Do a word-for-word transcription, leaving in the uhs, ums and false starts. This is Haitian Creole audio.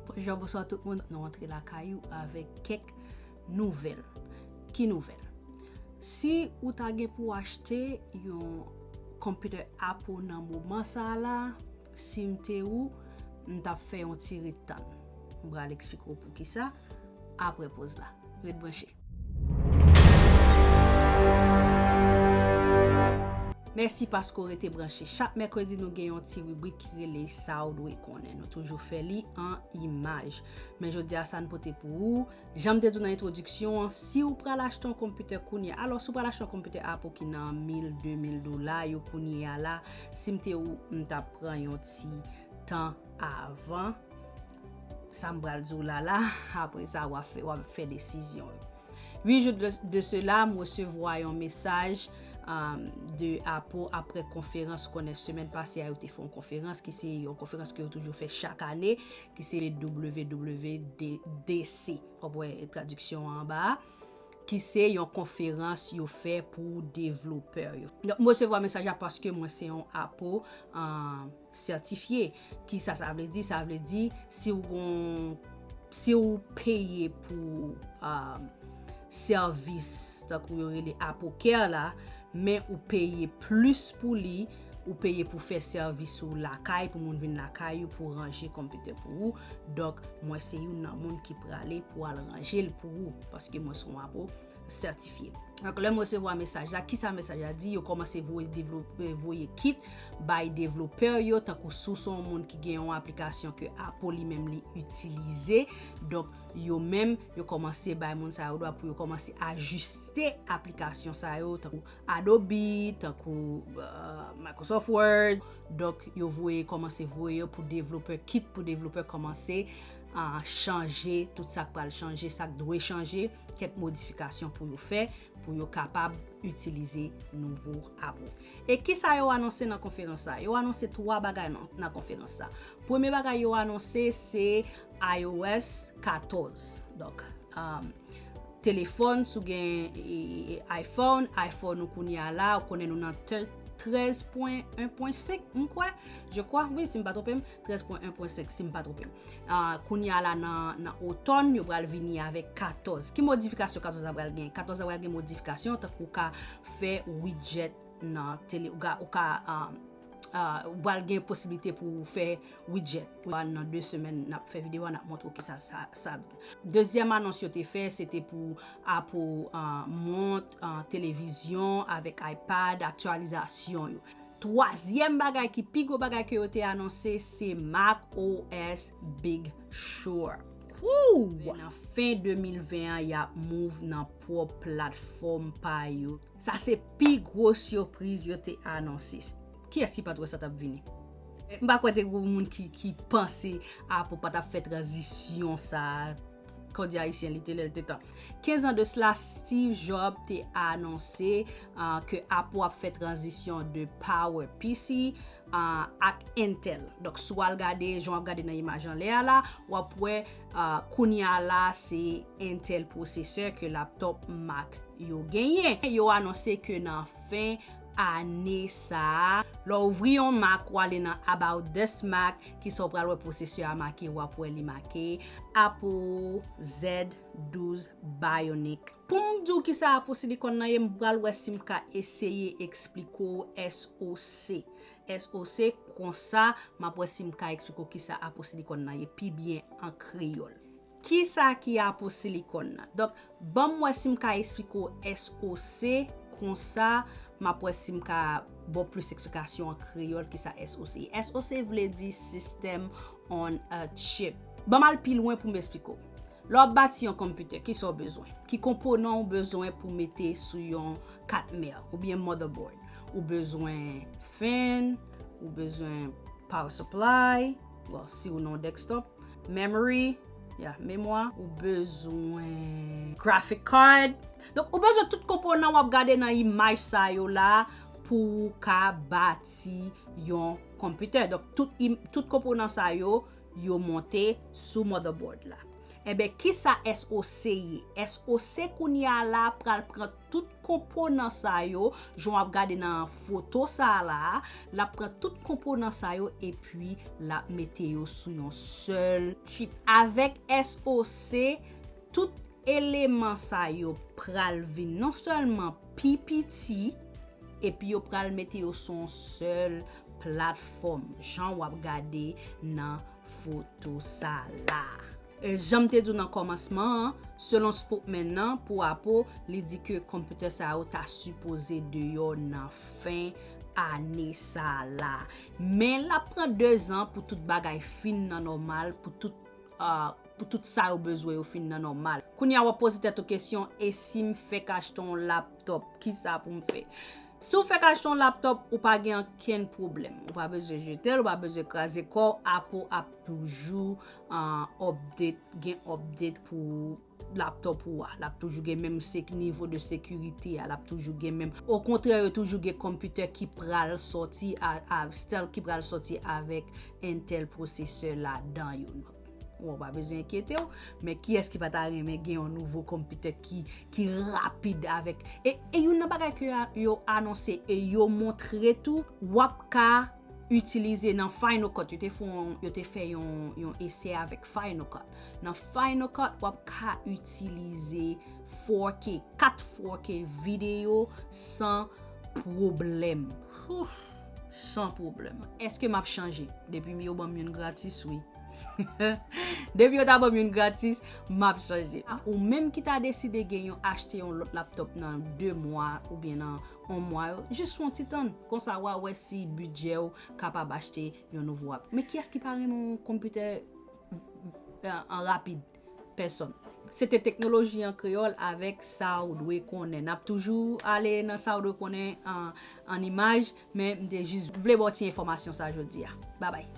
Bonjou, bonswa tout moun. Nou antre lakay ou avèk kèk nouvèl. Ki nouvèl? Si ou ta gen pou achte yon computer Apple nan moman sa a la, si m te ou, m t ap fè yon ti ret tann. M pral eksplike w poukisa apre poz la. Ret branche. Mèsi paske w rete branche. Chak mèkredi, nou gen yon ti ribrik ki rele Sa w dwe konnen. Nou toujou fè li an imaj. Men jodi a, sa n pote pou ou. Jan m te di w nan entwodiksyon an, si w pral achte yon konpitè kounye a, alò, si w pral achte yon konpitè Apple ki nan mil, de mil dola yo kounye a la, si m te ou, m t ap pran yon ti tan avan sa m pral di w la la, apre sa, w ap fè, w ap fè desizyon yo. Huit jours de, de cela, m resevwa yon mesaj, um, de Apple apre konferans, ou konnen semèn pase a, yo te fè yon konferans ki se yon konferans ke yo toujou fè chak ane, ki se W W D C. W W D C. W ap wè tradiksyon an anba a, ki se yon konferans yo fè pou devlopè yo. Donk, m resevwa mesaj la paske mwen se yon Apple, um, sètifye. Kisa sa vle di? Sa vle di, si w gon, si w peye pou, um, sèvis, tankou yo rele Apple Care la, men ou peye plis pou li, ou peye pou fè sèvis ou lakay, pou moun vin lakay ou, pou ranje konpitè pou ou. Donk, mwen se youn nan moun ki prale pou al ranje l pou ou, paske mwen se yon Apple sètifye. Donk, lè m resevwa mesaj la, kisa mesaj la di? Yo kòmanse voye devlope, voye kit bay devlopè yo, tankou si w se yon moun ki gen yon aplikasyon ke Apple li menm li itilize. Donk, yo menm, yo kòmanse bay moun sa yo dwa pou yo kòmanse ajiste aplikasyon sa yo, tankou Adobe, tankou, euh, Microsoft Word. Donk, yo voye, kòmanse voye yo pou devlopè, kit pou devlopè kòmanse, ah, chanje tout sa k pral chanje, sa k dwe chanje, kèk modifikasyon pou yo fè, pou yo kapab itilize nouvo Apple. E kisa yo anonse nan konferans sa? Yo anonse twa bagay nan, nan konferans sa. Premye bagay yo anonse se I O S katòz. Donk, um, telefòn, si w gen, e, e, iPhone, iPhone ou kounye a la, ou konnen nou nan te-, trèz pwen en pwen senk, m kwè, je crois, wi, si m pa twonpe m, trèz pwen en pwen senk, si m pa twonpe m. Ah, kounye a la nan, nan otòn, yo pral vini avèk katòz. Ki modifikasyon katòz la pral gen? Katòz la pral gen modifikasyon, tankou ou ka fè widget nan tele, ou ka, ou ka, ah, ah, ou pral gen posiblite pou w fè widget. Nan de semèn, n ap fè videyo a, n ap montre w kisa sa, sa. Dezyèm anons yo te fè, se te pou Apple, ah, mont, ah, televizyon avèk iPad, aktyalizasyon yo. Twazyèm bagay ki pi gwo bagay ke yo te anonse, se Mac O S Big Sur. Woo! Nan fen de mil ven an, y ap move nan pwòp platfòm pa yo. Sa se pi gwo sipriz yo te anonse. Kiyès ki pa t wè sa t ap vini? M pa kwè te gon moun ki, ki panse Apple pa t ap fè tranzisyon sa a. Kòm di Ayisyen, li te lè, li te tan. Kenz an de sila, Steve Jobs te anonse, ah, ke Apple ap fè tranzisyon de PowerPC, ah, ak Intel. Donk, si w al gade, jan w ap gade nan imaj anlè a la, w ap wè, ah, kounye a la, se Intel pwosesè ke laptop Mac yo genyen. Yo anonse ke nan fen ane sa a, lè w ouvri yon Mac, w ale nan About This Mac, kisa w pral wè pwosesè a make, w ap wè li make Apple Z douz Bionic. Pou m di w kisa Apple Silicon nan ye, m pral wè si m ka eseye eksplike w S O C. S O C, konsa, m ap wè si m ka eksplike w kisa Apple Silicon nan ye pi byen an kreyòl. Kisa ki Apple Silicon nan? Donk, ban m wè si m ka eksplike w S O C, konsa, m ap wè si m ka ba w plis eksplikasyon an kreyòl kisa S O C. S O C vle di System on a Chip. Ban m al pi lwen pou m eksplike w. Lè w ap bati yon konpitè, kisa w bezwen? Ki konponan w bezwen pou mete sou yon kat mè oubyen motherboard? Ou bezwen fan, ou bezwen power supply, bon, si w nan desktop, memory, ya, memwa, ou bezwen graphic card. Donk, ou bezwen tout konponan w ap gade nan imaj sa yo la pou w ka bati yon konpitè. Donk, tout im-, tout konponan sa yo, yo monte sou motherboard la. Enben, kisa S O C ye? S O C kounye a la pral pran tout konponan sa yo, jan w ap gade nan foto sa a la, l ap pran tout konponan sa yo epi l ap mete yo sou yon sèl chip. Avèk S O C, tout eleman sa yo pral vin non sèlman pi piti, epi yo pral mete yo sou yon sèl platfòm, jan w ap gade nan foto sa la. E jan m te di w nan kòmansman an, selon spokesman nan pou Apple, li di ke konpitè sa yo ta sipoze deyò nan fen ane sa la. Men l ap pran dezan pou tout bagay fin nan nòmal, pou tout, ah, pou tout sa yo bezwen yo fin nan nòmal. Kounye a w ap poze tèt ou kesyon, e si m fèk achte yon laptòp, kisa pou m fè? Si w fèk achte yon laptòp, ou pa gen okenn pwoblèm. Ou pa bezwen jete l, ou pa bezwen kraze kò w, Apple ap toujou, ah, update, gen update pou laptòp ou a. L ap toujou gen menm sek-, nivo de sekirite a, l ap toujou gen menm. Okontrè, yo toujou gen konpitè ki pral sòti a, a, stèl ki pral sòti avèk Intel pwosesè ladan yo. Ou pa bezwen enkyete w, men kiyès ki pa ta renmen gen yon nouvo konpitè ki, ki rapid avèk, e, e youn nan bagay ke a-, yo anonse e yo montre tou, w ap ka itilize nan Final Cut. Yo te fè yon, yo te fè yon, yon esè avèk Final Cut. Nan Final Cut, w ap ka itilize four K, kat four K videyo san pwoblèm. Whew, san pwoblèm. Èske m ap chanje? Depi yo ban m youn gratis, wi. Depi yo ta ban m youn gratis, m ap chanje. Ou menm ki ta deside gen yon, achte yon lòt laptòp nan de mwa oubyen nan yon mwa yo, jis fè yon ti tann. Konsa, w a wè si bidjè w kapab achte yon nouvo laptop. Men kiyès ki pa renmen yon konpitè, euh, an rapid? Pèsòn. Se te Teknoloji an Kreyòl avèk Sa W dwe konnen. N ap toujou ale nan Sa W dwe konnen an, an imaj, men m te jis vle ba w ti enfòmasyon sa jodi a. Babay.